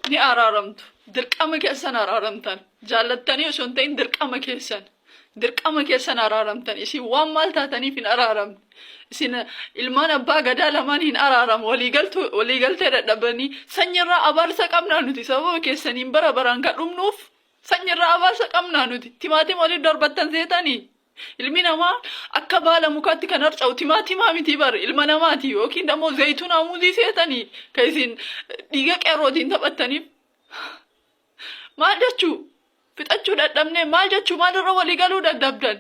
Ni araaramtu. Dirqama keessan araaramtan. Jaallattanii osoo hin ta'in dirqama keessan. Dirqama keessan araaramtan. Isin waan maal taataniif hin araaramne. Isin ilmaan abbaa gadaa lamaan hin araaramu. Waliigaltuu waliigaltee dadhabanii sanyirraa abaarsa qabnaa nuti sababa keessaniin bara baraan kan dhumnuuf sanyirraa abaarsa qabnaa nuti. Timaatima waliif darbattan seetanii. Ilmi namaa akka baala mukaatti kan harca'u timaatimaa miti bar ilma namaati yookiin ammoo zayituunaa muuzii seetanii kan isin dhiiga qeerrootiin taphattaniif maal jechuu fixachuu dadhabnee maal jechuu maalirra walii galuu dadhabdan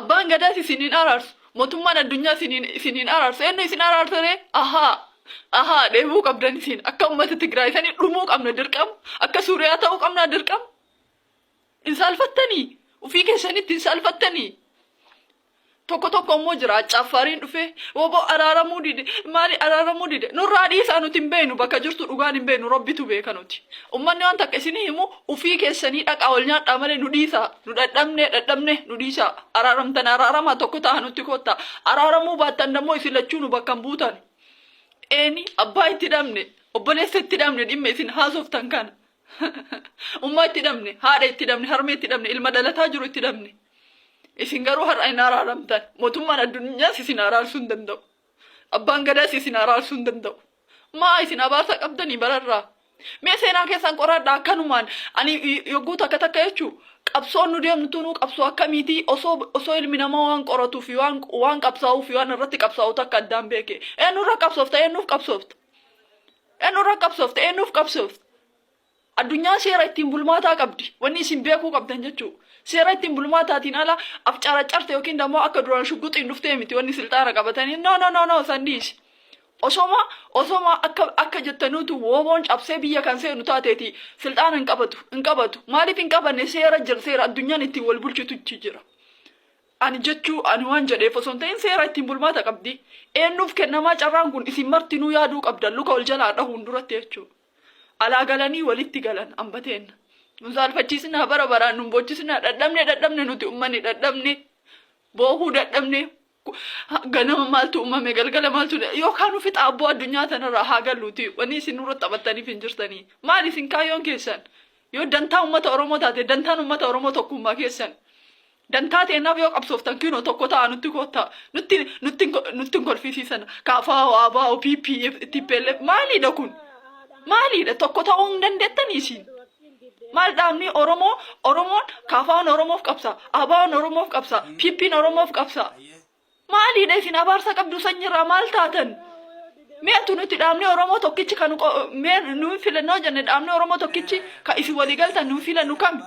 abbaan gadaas isin hin araarsu mootummaan addunyaa isin hin araarsu eenyu isin araarsaree ahaa ahaa dheebuu qabdan isin akka uummata Tigraay sanii dhumuu qabna dirqama akka Suuriyaa ta'uu qabna dirqama. Hin saalfattanii? Ufii keessanitti hin saalfattanii? Tokko tokko immoo jira accaaffaariin dhufee woboo araaramuu dide maali araaramuu dide nurraa dhiisaa nuti hin beeknu bakka jirtu dhugaan hin beeknu rabbitu beeka nuti. Ummanni waan takka isinii himu ufii keessanii dhaqaa wal nyaadhaa malee nu dhiisaa nu dhadhabne dhadhabne nu dhiisaa araaramtan araaramaa tokko ta'a nutti kottaa araaramuu baattan dammoo isin lachuu nu bakka hin buutan. Eeni abbaa itti dhabne obboleessa itti dhabne dhimma isin haasoftan kana. Ummaa itti dhabne, haadha itti dhabne, harmee itti dhabne, ilma dhalataa jiru itti dhabne. Isin garuu har'a hin araaramtan. Mootummaan addunyaas isin araarsuu hin danda'u. Abbaan gadaas isin araarsuu hin danda'u. Maa isin abaarsa qabdanii bararraa? Mee seenaa keessan qoradhaa akkanumaan ani yogguu takka takka jechuu qabsoon nu deemnu tunuu qabsoo akkamiitii osoo osoo ilmi namaa waan qoratuu fi waan waan qabsaa'uu fi waan irratti qabsaa'u takka addaan beeke. Eenyurra qabsoofta eenyuuf qabsoofta? Eenyurra qabsoofta? Eenyuuf qabsoofta? Addunyaan seera ittiin bulmaataa qabdi. Wanni isin beekuu qabdan jechuu. Seera ittiin bulmaataatiin ala afcaraccarte yookiin dammoo akka duraan shugguxiin dhuftee miti wanni silxaana qabatanii no no no no san dhiisi. Osoma osoma akka akka jettanuutu wooboon cabsee biyya kan seenu taateeti silxaana hin qabatu hin qabatu. Maaliif hin qabanne seera jira seera addunyaan ittiin wal bulchitu jira. Ani jechuu ani waan jedheef osoo hin ta'in seera ittiin bulmaata qabdi. Eenyuuf kennamaa carraan kun isin martinuu yaaduu qabdan luka ol jalaa dhahuun duratti jechuudha. Alaa galanii walitti galan ambateen. Nun saalfachiisinaa bara baraan nun boochisinaa dhadhabne dhadhabne nuti ummanni dhadhabne boohuu dadhabne ganama maaltu uumame galgala maaltu yookaan nu fixa abboo addunyaa tanarraa haa galluuti wanni isin nurra taphattaniif hin jirtanii maal isin kaayyoon keessan yoo dantaa uummata Oromoo taate dantaan uummata Oromoo tokkummaa keessan Dantaa teennaaf yoo qabsooftan kinoo tokko ta'a nutti koottaa. Nutti nutti nutti hin kolfisiisan. KFO, ABO, PP, TPLF maaliidha kun? Maaliidha? Tokko ta'uu hin dandeettanii isin? Maal dhaabni Oromoo Oromoon KFOn Oromoof qabsa, ABOn Oromoof qabsa, PPn Oromoof qabsa. Maaliidha isin abaarsa qabdu sanyirraa maal taatan? Mee atu nuti dhaabni Oromoo tokkichi kan mee nuun filannoo jenne dhaabni Oromoo tokkichi kan isin walii galtan nuun filannu kami?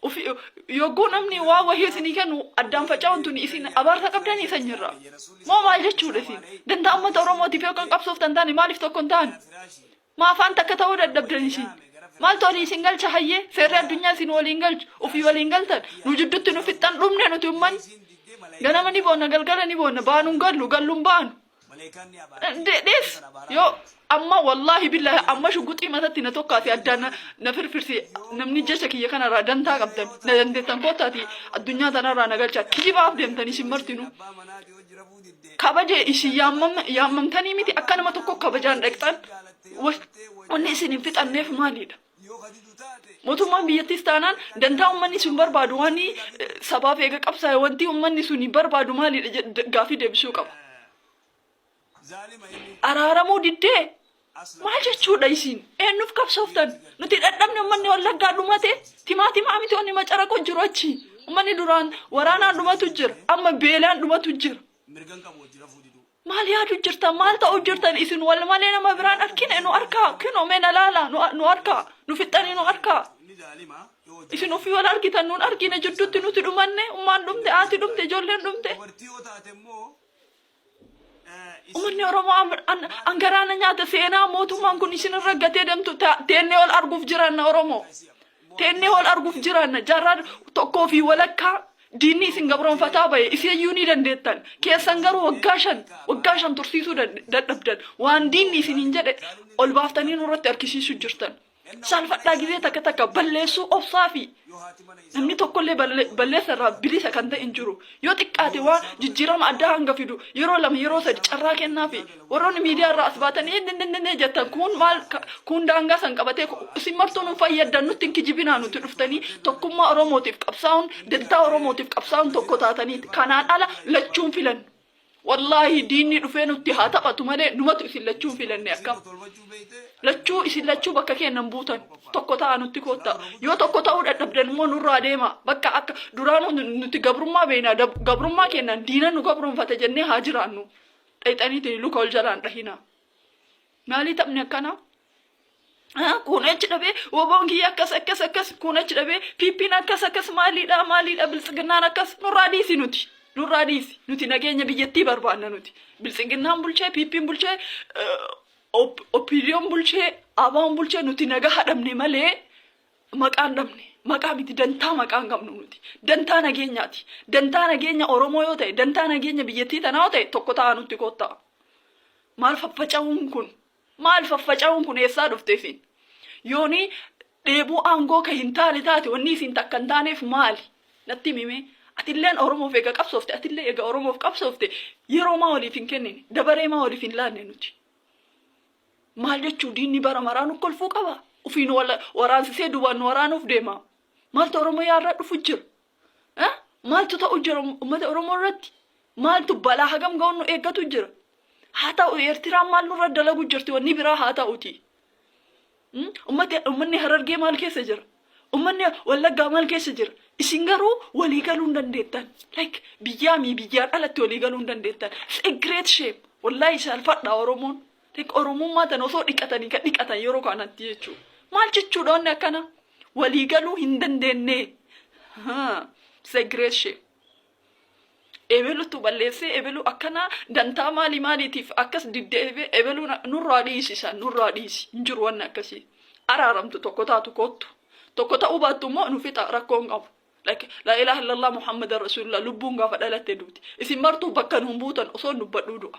Ufi yogguu namni waan wahii isinii kennu addaan faca'uun tuni isin abaarsa qabdanii sanyirraa. Moo maal jechuudha isin? Dantaa uummata Oromootiif yoo kan qabsooftan taane maaliif tokko hin taane? Maa afaan takka ta'uu dadhabdan isin? Maaltu olii isin galcha hayyee? Seerri addunyaa isin waliin galchu. Ufii waliin galtan. Nu jidduutti nu fixxan dhumne nuti uummanni. Ganama ni boonna galgala ni boonna baanu hin gallu gallu hin baanu. Dhees yoo amma wallaahi billaahi amma shuguxii matatti na tokkaati addaan na firfirsi namni jecha kiyya kanarraa dantaa qabdan na dandeettan koottaati addunyaa tanarraa na galcha kijibaaf deemtan isin martinuu kabaje isin yaammamtanii miti akka nama tokko kabajaan dhaqxan wanni isin hin fixanneef maalidha? Mootummaan biyyattiis taanaan dantaa uummanni sun barbaadu waan sabaaf eega qabsaa'e wanti uummanni sun barbaadu maalidha gaafii deebisuu qaba. Araaramuu diddee maal jechuudha isin eenyuuf qabsooftan nuti dhadhabne uummanni wallaggaa dhumate timaatimaa miti wanni macaraqoo jiru achi uummanni duraan waraanaan dhumatu jira amma beelaan dhumatu jira. Mirga hin qabu wajji rafuu diduu. Maal yaadu jirtan maal ta'u jirtan isin wal malee nama biraan arkine nu arkaa kinoo mee na laala nu nu arkaa nu fixxanii nu arkaa Inni zaalima yoo wajji isin ofii wal argitan nuun argine jidduutti nuti dhumanne ummaan dhumte haati dhumte ijoolleen dhumte Dubartii yoo taate immoo eh, Uummanni Oromoo an- an- an garaa na nyaata seenaa mootummaan kun isin irra gatee deemtu ta- teennee ol arguuf jiraanna Oromoo. Teennee ol arguuf jiraanna jaarraa tokkoo fi walakkaa Diinni isin gabroomfataa bahe isiyyuu ni dandeettan. Keessan garuu waggaa 5 waggaa 5 tursiisuu dadhabdan. Waan diinni isiniin jedhe ol baaftanii nurratti harkisiisuu jirtan. Saalfadhaa gizee takka takka balleessuu obsaafi. Namni tokkollee balleessa irraa bilisa kan ta'e hin jiru. Yoo xiqqaate waan jijjiirama addaa hanga fidu yeroo lama, yeroo sadi carraa kennaafi. Warroonni miidiyaa irraa as baatanii inni jettan kun maal, kun daangaa san qabatee isin martuu nu fayyaddan, nutti hin kijibinaa. Nuti dhuftanii tokkummaa Oromootiif qabsaa'uun, dantaa Oromootiif qabsaa'uun tokko taataniiti. Kanaan ala lachuun filannu. Wallaahi diinni dhufee nutti haa taphatu malee numatu isin lachuun filanne. Akkam lachuu isin lachuu bakka kennan buutan? Tokko ta'a, nutti koottaa. Yoo tokko ta'uu dadhabdan immoo nurraa deema. Bakka akka duraanuu nuti gabrummaa beekna, gabrummaa kennan diina nu gabroonfate jennee haa jiraannu. Dhayxaniitiin luka ol jalaan dhahina. Maalii taphni akkanaa? Kun achi dhabee woboon kiyya akkas akkas akkas, kun achi dhabee PPn akkas akkas, maaliidha maaliidha, biltsiginnaan akkas. Nurraa dhiisi, nuti nurraa dhiisi. Nuti nageenya biyyattii barbaanna. Nuti biltsiginnaan bulchee, PPn bulchee, OPDOn bulchee, ABOn bulchee, nuti nagaa hadhabne malee maqaan dhabne. Maqaa miti, dantaa maqaan qabnu. Nuti dantaa nageenyaati. Dantaa nageenya Oromoo yoo ta'e, dantaa nageenya biyyattii tanaa yoo ta'e, tokko ta'a, nutti koottaa. Maal faffaca'uun kun? Maal faffaca'uun kun? Eessaa dhufte isin? Yooni dheebuu aangoo ka hin taane taate, wanni isin takka hin taaneef maali? Natti himime. Atilleen Oromoof eega qabsoofte, atillee eega Oromoof qabsoofte, yeroo maa waliif hin kennine? Dabaree maa waliif hin laanne nuti? Maal jechuu? Diinni bara maraa nu kolfuu qaba? Ufiin waraansisee duubaan nu waraanuuf deema. Maaltu Oromoo yaarra dhufu jira? Maaltu ta'u jira uummata Oromoo irratti? Maaltu balaa hagam ga'uun nu eeggatu jira? Haa ta'u, Eertiraan maal nurra dalagu jirti? Wanni biraa haa ta'uti. Uummanni Harargee maal keessa jira? Uummanni Wallaggaa maal keessa jira? Isin garuu walii galuu hin dandeettan. Like biyyaa mi biyyaan alatti walii galuu hin dandeettan. It's a great shame. Wallaahi saalfadha Oromoon. Like Oromummaa tana osoo dhiqatanii kan dhiqatan yeroo kanatti jechuudha. Maal jechuudha wanni akkana? Walii galuu hin dandeenye. It's a great shame. Ebelutu balleessee, ebelu akkana, dantaa maalii maaliitiif akkas diddeebi'ee, ebeluu nurraa dhiisisan, nurraa dhiisi. Hin jiru wanni akkasii. Araaramtu, tokko taatu koottu. Tokko ta'uu baattu immoo nu fixa, rakkoo hin qabu. Like laa ilaaha illallah Muhammadan rasulullah, lubbuun gaafa dhalatte duuti. Isin martuu bakka nuun buutan osoo dubbadhuu du'a.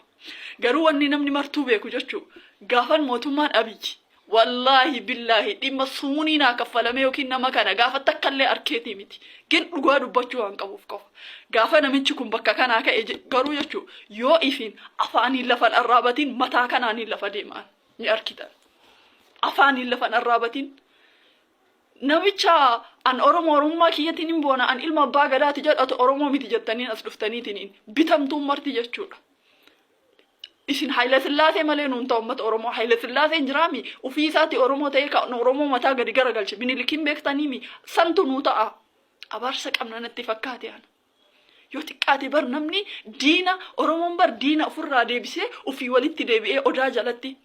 Garuu wanni namni martuu beeku jechuu, gaafan mootummaan Abiyyi, wallaahi billaahi, dhimma sumunii naa kaffalamee yookiin nama kana gaafa takkallee arkeetii miti. Gin dhugaa dubbachuu waan qabuuf qofa. Gaafa namichi kun bakka kanaa ka'e garuu jechuu, yoo isin afaaniin lafan arraabatiin, mataa kanaaniin lafa deemaan ni arkitan. Afaaniin lafan arraabatiin. Namicha an Oromoo, Oromummaa kiyyatiin hin boona, an ilma abbaa gadaati jedhatu Oromoo miti jettaniin as dhuftaniitiin bitamtuun marti jechuudha. Isin Haayila Sillaasee malee nuun ta'u uummata Oromoo. Haayila Sillaaseen jiraami, ofii isaati Oromoo ta'ee kan Oromoo mataa gadi garagalche. Minilikiin beektaniimi, santu nuu ta'a. Abaarsa qabna natti fakkaate ana. Yoo xiqqaate bar namni diina Oromoon bar diina ofirraa deebisee ofii walitti deebi'ee odaa jalatti.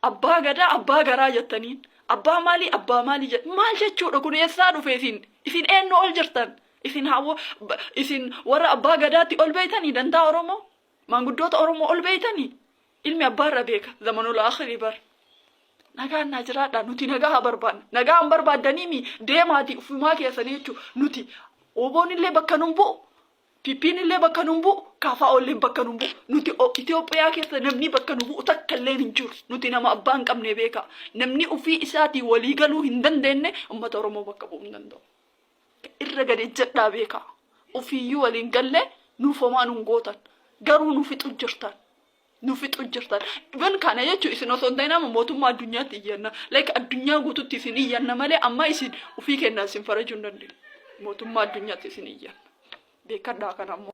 Abbaa gadaa, abbaa garaa jettaniin. Abbaa maalii, abbaa maalii jedh, maal jechuudha kun? Eessaa dhufe isin? Isin eenyu ol jirtan? Isin hawo isin warra abbaa gadaatti ol beeytanii? Dantaa Oromoo? Maanguddoota Oromoo ol beeytanii? Ilmi abbaarra beeka zamanul akhirii bar. Nagaan naa jiraadha. Nuti nagaa haa barbaanna. Nagaa hin barbaaddaniimi, deemaatii ufumaa keessanii jechuudha. Nuti Oboon illee bakka nun bu'u. PPn illee bakka nun bu'u, KFO illee bakka nun bu'u. Nuti Itoophiyaa keessa namni bakka nu bu'u takka illee hin jiru. Nuti nama abbaa hin qabne beeka. Namni ofii isaatii walii galuu hin dandeenye uummata Oromoo bakka bu'uu hin danda'u. Irra gadi ejjedhaa beeka. Ofiiyyuu waliin gallee nuuf homaa nun gootan. Garuu nu fixu jirtan. Nu fixu jirtan. Even kana jechuun isin osoo hin ta'in amma mootummaa addunyaatti iyyanna. Like addunyaa guututti isin iyyanna malee amma isin ofii kennaa isin farajuu hin dandeenyu. Mootummaa addunyaatti isin iyyanna. Beekadhaa kana ammoo.